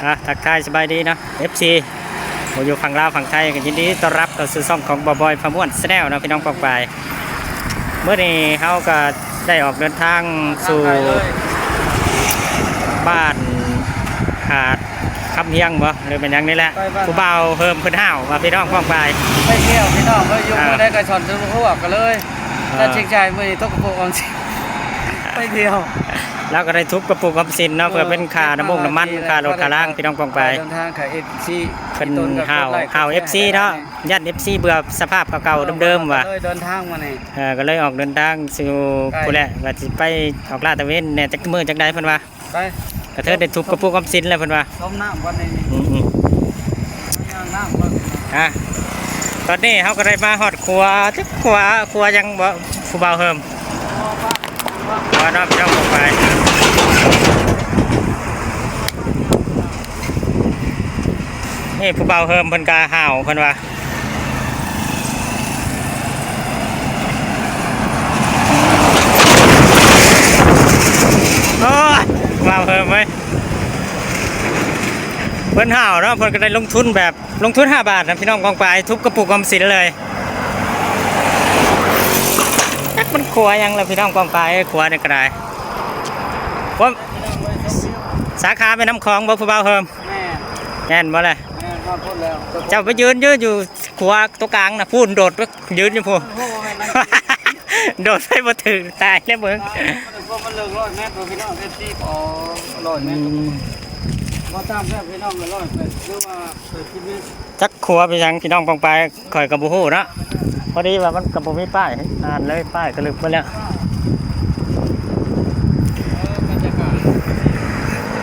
ອ່ະ ທັກທາຍສະບາຍດີເນາະ ເອັຟຊີ ຜູ້ຢູ່ຝັ່ງລາວຝັ່ງໄທ ກໍຍິນດີຕ້ອນຮັບເຂົ້າສູ່ຊ່ອງຂອງບ່າວບອຍ ພາມ່ວນ Channel ເນາະ ພີ່ນ້ອງປ້ອງປາຍ. ມື້ນີ້ເຮົາກໍໄດ້ອອກເດີນທາງສູ່ບ້ານຫາດຄຳຮຽງບໍ ຫຼືແມ່ນຫຍັງນີ້ແຫຼະ ຜູ້ບ່າວເຮີມເພິ່ນຫ້າວວ່າ ພີ່ນ້ອງປ້ອງປາຍ. ໄປທ່ຽວພີ່ນ້ອງເອີຍ ຢູ່ ອ່າ ມື້ໃດກໍສອນເຖິງຫົວກໍເລີຍ ອ່າ ຕັດສິນໃຈມື້ນີ້ຕົກກະປຸກອອມສິນ ໄປທ່ຽວ. ລາວກໍໄດ້ທຸບກະປຸກອອມສິນເນາະ ເອີ ເພື່ອເປັນຄ່ານ້ຳມັນ ເອີ ຄ່າລົດຄ່າລາງ ພີ່ນ້ອງປ້ອງປາຍ. ເດີນທາງຄ່າ ເອັຟຊີ ເພິ່ນຫ້າວ ຫ້າວ ເອັຟຊີ ເນາະ ຢ້ານ ເອັຟຊີ ເບື່ອສະພາບເກົ່າໆເດີມໆວ່າ ເອີ ກໍເລີຍເດີນທາງມານີ້ ເອີ ກໍເລີຍອອກເດີນທາງສູ່ ໄກ ພຸ້ນແຫຼະ ວ່າຊິໄປອອກລາດຕະເວນແດ່ ຈັກມື້ຈັກໃດເພິ່ນວ່າ ໄປ ກະເທີໄດ້ທຸບກະປຸກອອມສິນແລ້ວເພິ່ນວ່າ ຕົ້ມນ້ຳກ່ອນນີ້ ອືມໆ ຍ່າງນ້ຳກ່ອນ. ອ່ະ ຕອນນີ້ເຮົາກໍໄດ້ມາຮອດຂົວ ຈັກຂົວ ຂົວຫຍັງບໍ ຜູ້ບ່າວເຮີມ ຂົວເນາະ ພີ່ນ້ອງປ້ອງປາຍ. ນີ້ຜູ້ບ່າວເຮີມເພິ່ນກະຫ້າວເພິ່ນວ່າ ໂອ້ຍ ບ່າວເຮີມເອີຍ ເພິ່ນຫ້າວເນາະ ເພິ່ນກໍໄດ້ລົງທຶນແບບ ລົງທຶນຫ້າບາດນະ ພີ່ນ້ອງປ້ອງປາຍ ທຸບກະປຸກອອມສິນເລີຍ. ຈັກມັນຂົວຫຍັງລະ ພີ່ນ້ອງປ້ອງປາຍ ຂົວນີ້ກໍໄດ້ ຂົວສາຂາແມ່ນ້ຳຂອງບໍ ຜູ້ບ່າວເຮີມ? ແມ່ນ ແມ່ນບໍ່ລະ? ແມ່ນ ຮອດພຸ້ນແລ້ວ ເຈົ້າໄປຢືນຢູ່ ຢູ່ຂົວໂຕກາງນະ ພຸ້ນໂດດໄປຢືນຢູ່ພຸ້ນ ໂອ້ ໂດດໄປບໍ່ຖືກ ຕາຍແລ້ວເບິ່ງ. ມັນເລິກຮ້ອຍແມັດ ພີ່ນ້ອງ ເອັຟຊີ ອໍ ຮ້ອຍແມັດ ອືມ ບໍ່ຕ່ຳແລ້ວ ພີ່ນ້ອງ ຮ້ອຍແປດສິບ ຫຼືວ່າແປດສິບແມັດ. ຈັກຂົວເປັນຫຍັງ ພີ່ນ້ອງປ້ອງປາຍ ຂ້ອຍກໍບໍ່ຮູ້ເນາະ ພໍດີວ່າມັນກໍບໍ່ມີປ້າຍ ອ່ານເລີຍ ປ້າຍກໍລຶບໄປແລ້ວ.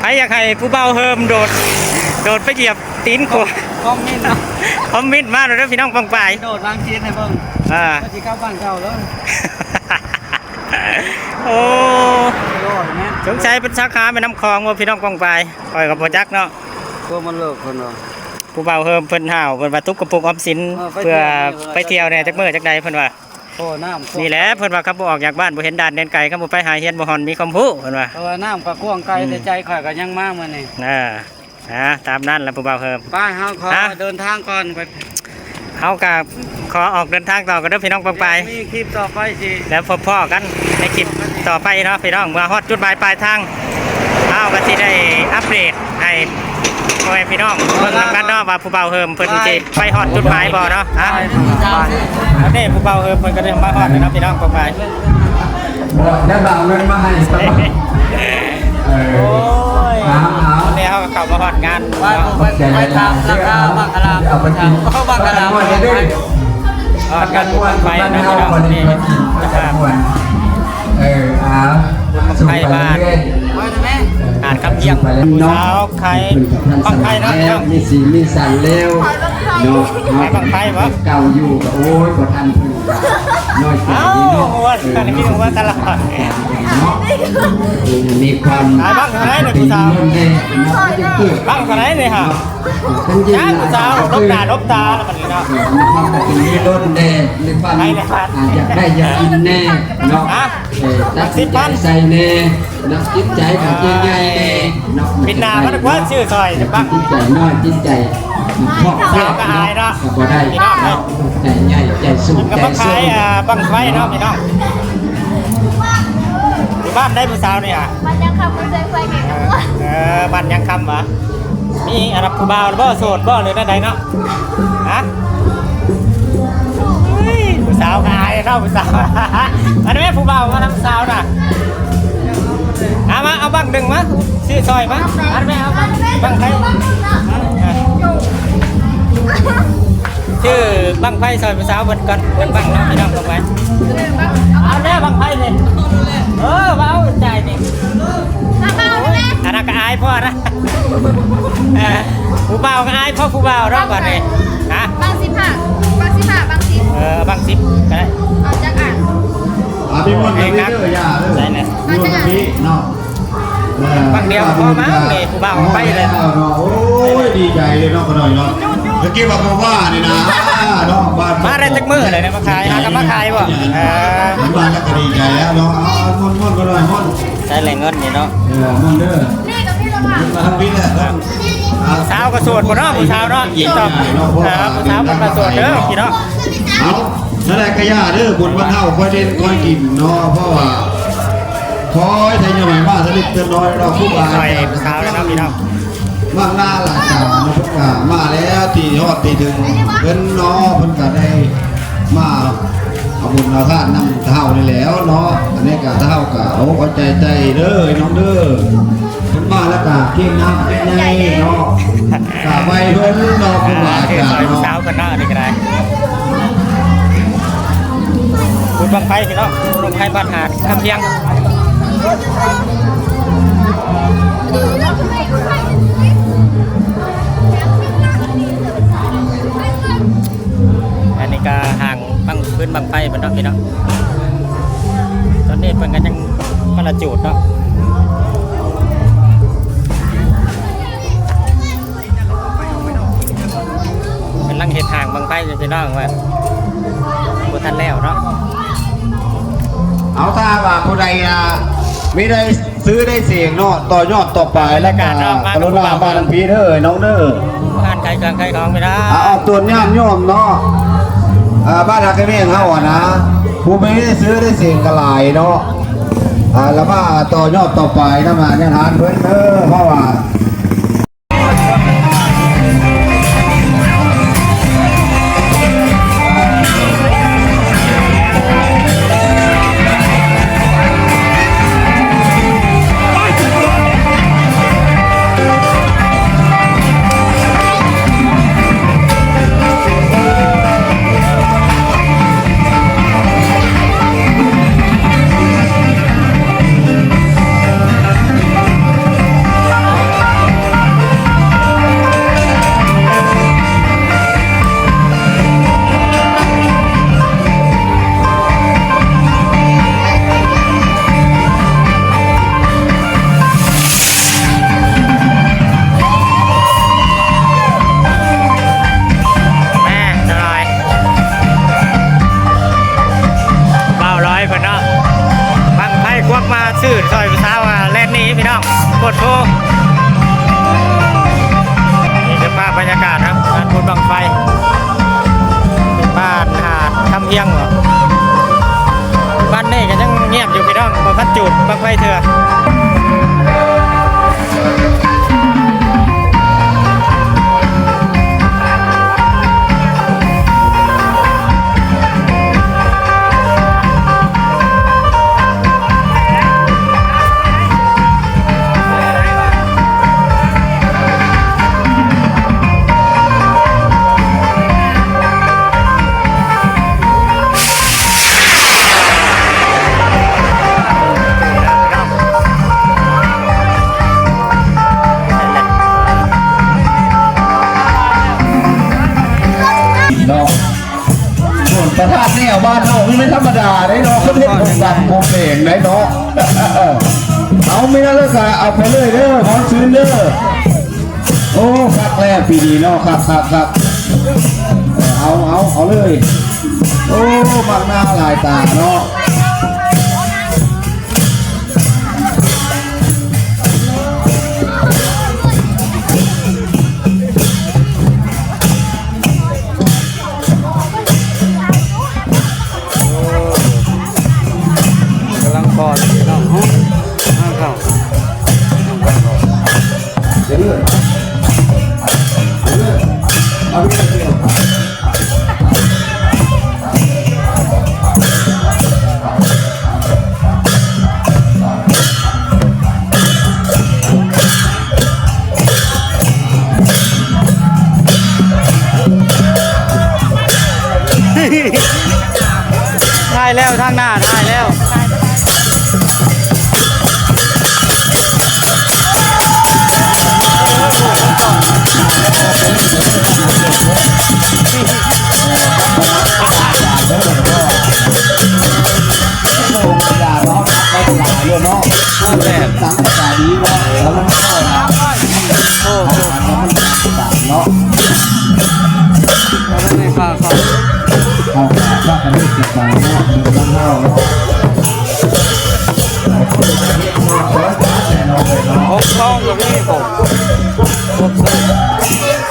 ໃຜຢາກໃຫ້ຜູ້ບ່າວເຮີມໂດດ ໂດດໄປຢຽບຕີນຂົວ ຄອມເມັນເນາະ ຄອມເມັນມາໂລດເດີ ພີ່ນ້ອງປ້ອງປາຍ ໂດດວາງຊີນໃຫ້ເບິ່ງ ອ່າ ວ່າຊິກັບບ້ານເກົ່າເດີ. ໂອ້ ໂອ້ຍ ແມ່ນ ສົງໄສເປັນສາຂາແມ່ນ້ຳຂອງບໍ່ ພີ່ນ້ອງປ້ອງປາຍ ຂ້ອຍກໍບໍ່ຈັກເນາະ. ຕົວມັນເລິກເພິ່ນວ່າ ຜູ້ບ່າວເຮີມເພິ່ນຫ້າວ ເພິ່ນວ່າທຸບກະປຸກອອມສິນ ເອີ ເພື່ອໄປທ່ຽວແດ່ ຈັກມື້ຈັກໃດເພິ່ນວ່າ ຂໍນ້ຳ ນີ້ແຫຼະ ເພິ່ນວ່າຄັນບໍ່ອອກຈາກບ້ານ ບໍ່ເຫັນດ່ານແດນໄກ ຄັນບໍ່ໄປຫາຮຽນ ບໍ່ຮອນມີຄວາມຮູ້ ເພິ່ນວ່າ ເພາະວ່ານ້ຳກໍກວ້າງໄກ ອືມ ແຕ່ໃຈຂ້ອຍກໍຍັງມາມື້ນີ້ ເອີ. ອ່າ ຕາມນັ້ນລະຜູ້ບ່າວເຮີມ ໄປ ເຮົາຂໍ ຮະ ເດີນທາງກ່ອນ ໄປ ເຮົາກະຂໍອອກເດີນທາງຕໍ່ກັນເດີ ພີ່ນ້ອງປ້ອງປາຍ ມີຄລິບຕໍ່ໄປຊິ ແລ້ວພົບພໍ້ກັນໃນຄລິບຕໍ່ໄປເນາະ ພີ່ນ້ອງ ເມື່ອຮອດຈຸດໝາຍປາຍທາງ ເຮົາກໍຊິໄດ້ອັບເດດໃຫ້ພໍ່ແມ່ພີ່ນ້ອງເບິ່ງນຳກັນເນາະ ວ່າຜູ້ບ່າວເຮີມເພິ່ນຊິໄປຮອດຈຸດໝາຍບໍ່ເນາະ. ຮະ ອັບເດດຜູ້ບ່າວເຮີມເພິ່ນກໍໄດ້ມາຮອດແລ້ວເນາະ ພີ່ນ້ອງປ້ອງປາຍ. ບໍ່ ໄດ້ບໍ່ເອົາເງິນມາໃຫ້ ເອີ ໂອ້ຍ ເອົາ ເອົາ ຕອນນີ້ເຮົາກໍເຂົ້າມາຮອດງານ ໄປ ໄປຖາມລາຄາບັ້ງຄະລາມ ເອົາໄປກິນ ໂອ້ ບັ້ງຄະລາມ ຮອດງານບຸນບັ້ງໄຟເນາະ ພີ່ນ້ອງ ນີ້ ເອີ ເອົາ ບຸນບັ້ງໄຟບ້ານ ຫາດຄຳຮຽງ ຜູ້ສາວຂາຍບັ້ງໄຟເນາະ ພີ່ນ້ອງ ມີສີມີສັນແລ້ວເນາະ ຂາຍບັ້ງໄຟບໍ່ ເກົ່າຢູ່ກໍ ໂອ້ຍ ບໍ່ທັນເພິ່ນ ນ້ອຍໃຈເນາະ ເອີ ເນາະ ມີຄວາມ ອ່າ ບັ້ງເທົ່າໃດນີ້ຜູ້ສາວ ບັ້ງເທົ່າໃດນີ້ຫາ ຈ້າງຜູ້ສາວຫຼົບໜ້າຫຼົບຕາແລ້ວບັດນີ້ເນາະ ເອີ ມີຄວາມກະຕືລືລົ້ນແດ່ ມີຄວາມ ອ່າ ຢາກໄດ້ຢາກກິນແດ່ເນາະ ຮະ ເອີ ຕັດສິນໃຈໃສ່ແດ່ ເນາະ ຈິດໃຈກໍຈິດໃຫຍ່ແດ່ເນາະ ປິດໜ້າມາກວ່າຊື້ຊ່ອຍບັ້ງ ຈິດໃຈນ້ອຍ ຈິດໃຈຂອບແຄບເນາະ ກໍບໍ່ໄດ້ເນາະ ໃຈໃຫຍ່ໃຈສູງ ກໍມາຂາຍ ໃຈສູງ ອ່າ ບັ້ງໄຟເນາະ ພີ່ນ້ອງ ຢູ່ບ້ານໃດຜູ້ສາວນີ້ຫະ ບ້ານຍັງຄຳ ເມືອງໄຊໄຟ ແຂວງໜອງບັວ ເອີ ບ້ານຍັງຄຳຫວາ ມີອັນນັ້ນຜູ້ບ່າວບໍ່ ໂສດບໍ່ ຫຼືແນວໃດເນາະ ຮະ ເຮີ້ຍ ຜູ້ສາວກໍອາຍເນາະ ຜູ້ສາວ ອັນນີ້ແມ່ນຜູ້ບ່າວມານຳສາວນະ ເອົາມາ ເອົາບັ້ງໜຶ່ງມາ ຊື້ຊ່ອຍມາ ອັນແມ່ເອົາບັ້ງ ບັ້ງໄຟ ຊື້ບັ້ງໄຟຊ່ອຍຜູ້ສາວເພິ່ນກ່ອນ ເບິ່ງບັ້ງເນາະ ພີ່ນ້ອງ ເບິ່ງໄວ້ ເອົາແລ້ວບັ້ງໄຟນີ້ ເອີ ວ່າເອົາຈ່າຍນີ້ ອັນນັ້ນກໍອາຍພໍນະ ເອີ ຜູ້ບ່າວກໍອາຍພໍຜູ້ບ່າວເນາະ ບັດນີ້ ຮະ ບັ້ງສິບຫ້າ ບັ້ງສິບຫ້າ ບັ້ງສິບ ເອີ ບັ້ງສິບກໍໄດ້ ເອົາຈັກອັນ ອ່າ ມີໝົດເລີຍເດີ ຢ່າເດີ ໃສ່ແນ່ ເອົາຈັກອັນ ເນາະ ເອີ ບັ້ງດຽວພໍມັ້ງນີ້ ຜູ້ບ່າວໄປແລ້ວເນາະ ໂອ້ຍ ດີໃຈເລີຍເນາະ ຂະນ້ອຍເນາະ ຕະກີ້ວ່າບໍ່ວ່ານີ້ນະ ເນາະ ມາໄດ້ຈັກມື້ແລ້ວ ມາຂາຍ ຫາກໍມາຂາຍບໍ່ ເອີ ມາແລ້ວກໍດີໃຈແລ້ວເນາະ ມ່ວນໆ ຂະນ້ອຍ ມ່ວນ ໃສ່ແຫຼະເງິນນີ້ເນາະ ເອີ ມ່ວນເດີ ນີ້ກໍມີລະຫວ່າງ ມາທາງນີ້ແຫຼະ ເອີ ນີ້ ໂສດບໍ່ເນາະ ຜູ້ສາວເນາະ ຕິດຕໍ່ ເອີ ຜູ້ສາວເພິ່ນວ່າໂສດເດີພີ່ນ້ອງ. ເອົາ ນັ້ນແຫຼະກະຢ່າເດີ ບຸນວັນເຮົາຄ່ອຍເດັ່ນຄ່ອຍກິນເນາະ ເພາະວ່າຄອຍໄທຍອຍມາສະເລັກສະນ້ອຍເນາະ ຄູບາອາຈານ ຜູ້ສາວເນາະພີ່ນ້ອງ. ມາງໜ້າຫຼາຍຕາເນາະ ເພິ່ນກະມາແລ້ວ ທີ່ຮອດທີ່ເຖິງເພິ່ນເນາະ ເພິ່ນກະໄດ້ມາເອົາບຸນເອົາທານນຳເຮົານີ້ແລ້ວເນາະ. ອັນນີ້ກະເຮົາກະ ໂອ້ ເອົາໃຈໃສ່ເດີນ້ອງເດີ ເພິ່ນມາແລ້ວກະເກັ່ງນ້ຳເກັ່ງໃຍເນາະ ກະໄຫວ້ເພິ່ນເນາະ ຄູບາອາຈານເນາະ ສາວເພິ່ນເນາະ. ອັນນີ້ກະໄດ້ບຸນບັ້ງໄຟພີ່ນ້ອງ ບຸນບັ້ງໄຟບ້ານຫາດຄຳພຽງ. ອັນນີ້ກະຫາງບັ້ງ ພື້ນບັ້ງໄຟເພິ່ນເນາະພີ່ນ້ອງ. ຕອນນີ້ເພິ່ນກະຍັງມາລະຈູດເນາະ ກຳລັງເຮັດຫາງບັ້ງໄຟຢູ່ພີ່ນ້ອງ ວ່າບໍ່ທັນແລ້ວເນາະ. ເອົາ ຖ້າວ່າຜູ້ໃດ ອ່າ ມີໄດ້ຊື້ໄດ້ເສງເນາະ ຕໍ່ຍອດຕໍ່ປາຍ ແລ້ວກະ ກະລຸນາມານຳພີ່ເດີນ້ອງເດີ ຮ້ານຂາຍເຄື່ອງຂາຍຂອງພີ່ນ້ອງ ອາ ອອກຕົນຍາດໂຍມເນາະ ອ່າ ບ້ານຮັກກະແມງເຮົາຫັ້ນນະ ຜູ້ມີໄດ້ຊື້ໄດ້ເສງກະຫຼາຍເນາະ ອ່າ ລະມາຕໍ່ຍອດຕໍ່ປາຍນຳ ອ່າ ຍາດຮ້ານເພິ່ນເດີ ເພາະວ່າ ມາ ສະບາຍ ບ່າວລອຍເພິ່ນເນາະ ບັ້ງໄຟກວັກມາຊື້ຊ່ອຍຜູ້ສາວ ອ່າ ແລ່ນໜີພີ່ນ້ອງ ໂພດໂພ. ນີ້ຄືພາບບັນຍາກາດເນາະ ງານບຸນບັ້ງໄຟ ບ້ານຫາດຄຳພຽງບໍ ບ້ານນີ້ກະຍັງງຽບຢູ່ພີ່ນ້ອງ ບໍ່ທັນຈູດບັ້ງໄຟເທື່ອ. ເນາະ ໂອ້ ພະທາດແນວບ້ານເຮົານີ້ບໍ່ທຳມະດາເດ້ເນາະ ເພິ່ນເຮັດຜົມດຳຜົມແດງໄດ້ເນາະ. ເອົາ ມີແນວໃດກະເອົາໄປເລີຍເດີ ຄວາມຊື່ນເດີ. ໂອ້ ຄັກແລ້ວປີນີ້ເນາະ ຄັກໆໆ ເອົາ ເອົາ ເອົາເລີຍ. ໂອ້ ບັ້ງໜ້າຫຼາຍຕາເນາະ. ກຳລັງປ້ອນພີ່ນ້ອງເນາະ ງານເຂົ້າ ເຖ່າຍແລ້ວ ທາງໜ້າຖ່າຍແລ້ວ. ໂອ້ໂຫ ເນາະ ເຮົາກະພາກັນເຮັດກັນໄປເນາະ ຢູ່ບ້ານເຮົາເນາະ ຫົກຊອງກະມີ ຫົກ ຫົກຊອງ.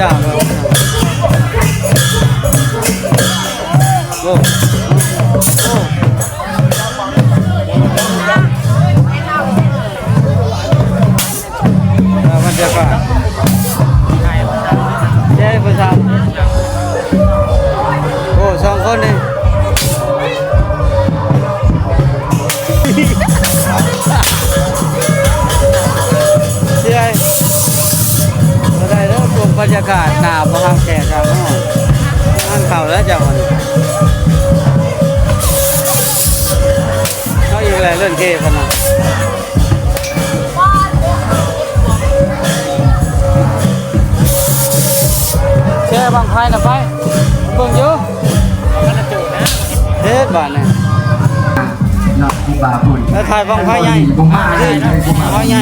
ໂອ້ ໂອ້ ເອີ ບັນຍາກາດ ເຈົ້ ຜູ້ສາວ ໂອ້ ສອງຄົນນີ້ ເຈົ້ ບໍ່ໄດ້ເດີ ເບິ່ງບັນຍາກາດໜ້າບໍ່ຮັກແທ້ ທາງເຮົາ ງານເຂົ້າແລ້ວເຈົ້າ ເຮົາອີກແລ້ວ ເລື່ອນເກພັນນະ. ແຊ່ບັ້ງໄຟນະໄປ ເບິ່ງຢູ່ ເຮັດບາດນີ້ ເນາະ ທີ່ວ່າພຸ້ນ ແລ້ວຖ່າຍບັ້ງໄຟໃຫຍ່ ບັ້ງໄຟໃຫຍ່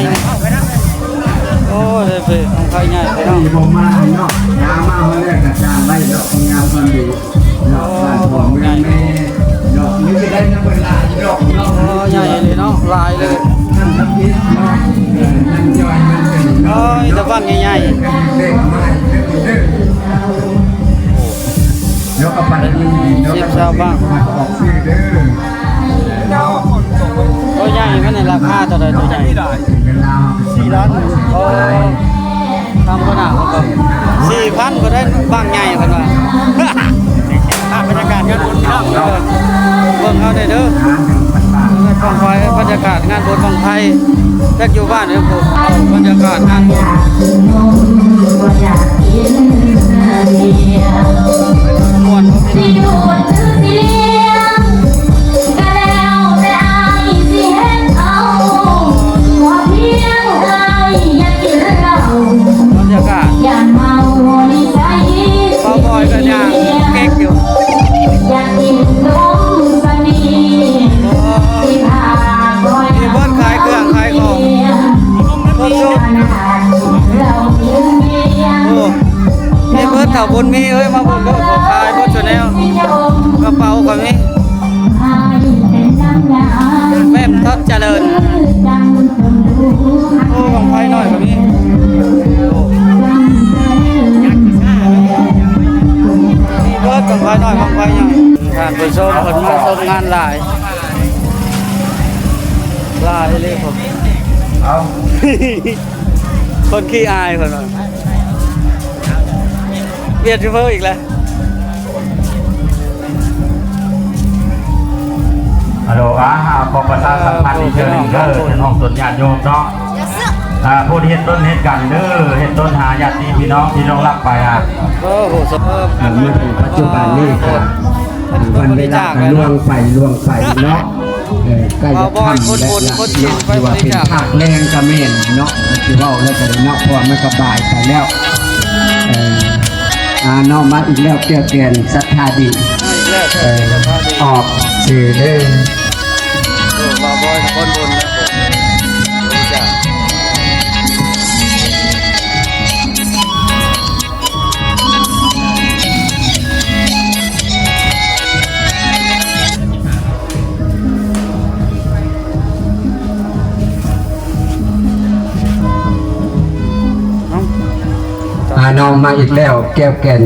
ໂອ້ຍ ເປັນບັ້ງໄຟໃຫຍ່ພີ່ນ້ອງ ບໍ່ມາເນາະ ຍາມມາຮອດແລ້ວກະສ້າງໄວ້ເນາະ ງາມສ່ວນດີ. ເນາະ ໂອ້ ບ້ານພໍ່ເມືອງແມ່ເນາະ ມີແຕ່ໄດ້ນຳເພິ່ນຫຼາຍດອກເນາະ ໂອ້ ໃຫຍ່ເລີຍເນາະ ຫຼາຍເລີຍ ນັ້ນທຳອິດເນາະ ເອີ ນັ້ນຍ່ອຍມັນເປັນເນາະ ໂອ້ຍ ແຕ່ບັ້ງໃຫຍ່ໆ ເອີ ເລັກນ້ອຍເດີ ເດີ ເນາະ ກະປັນດີເນາະ ສິບຊາວບັ້ງ ອອກຊື່ເດີ ໂຕໃຫຍ່ມັນນີ້ລາຄາເທົ່າໃດ ໂຕໃຫຍ່ ສີ່ລ້ານ ໂອ້ ທຳຂະໜາດ ສີ່ພັນ ບໍ່ໄດ້ບັ້ງໃຫຍ່ເພິ່ນວ່າ ພາບບັນຍາກາດງານບຸນເນາະ ເອີ ເບິ່ງເອົາແດ່ເດີ ບັ້ງໄຟ ບັນຍາກາດງານບຸນບັ້ງໄຟ ຈັກຢູ່ບ້ານເດີ ບັນຍາກາດງານບຸນ ມ່ວນ ບັນຍາກາດ ບ່າວບອຍກະຍ່າງເກັກຢູ່ ໂອ້ ມີບ່ອນຂາຍເຄື່ອງຂາຍຂອງ ຄົບຊຸດ ໂອ້ ມີເບິດ ເຖົ້າບຸນມີເອີຍ ມາບຸນເດີ ຂໍຂາຍເບິດຊຸແນວ ກະເປົາກະມີ ແບບທັບຈະເລີນ ໂອ້ ບັ້ງໄຟນ້ອຍກະມີ ໂອ້ ມີເບິດ ບັ້ງໄຟນ້ອຍ ບັ້ງໄຟໃຫຍ່ ທ່ານຜູ້ຊົມເພິ່ນມາຊົມງານຫຼາຍ ຫຼາຍອີ່ຫຼີ ເອົາ ຄົນຂີ້ອາຍເພິ່ນວ່າ ວຽດຢູ່ເພີ້ອີກແລ້ວ ອາໂລ ອາ ຂໍປະຊາສຳພັນອີກເທື່ອໜຶ່ງເດີ ເອີ ເປັນຫ້ອງສົນຍາດໂຍມເນາະ ອາ ຜູ້ທີ່ເຮັດຕົນເຮັດກັນເດີ ເຮັດຕົນຫາຍາດຕິພີ່ນ້ອງທີ່ລ່ວງລັບໄປ ອາ ເອີ ໂຫ ສະເພາະ ເອີ ມາເຖິງປັດຈຸບັນນີ້ກະ ເອີ ວັນເວລາກະລ່ວງໄປລ່ວງໄປເນາະ ເອີ ໃກ້ຈະຄ່ຳແລ້ວລະເນາະ ຖືວ່າເປັນພາກແລງກະແມ່ນເນາະ ຊິເວົ້າແລ້ວກະເນາະ ເພາະວ່າມັນກະບ່າຍໄປແລ້ວ ເອີ ອາ ເນາະ ມາອີກແລ້ວ ແກ້ວແກ່ນສັດທາດີ ເອີ ອອກຊື່ເດີ. ອາ ນ້ອງມາອີກແລ້ວ ແກ້ວແກ່ນ.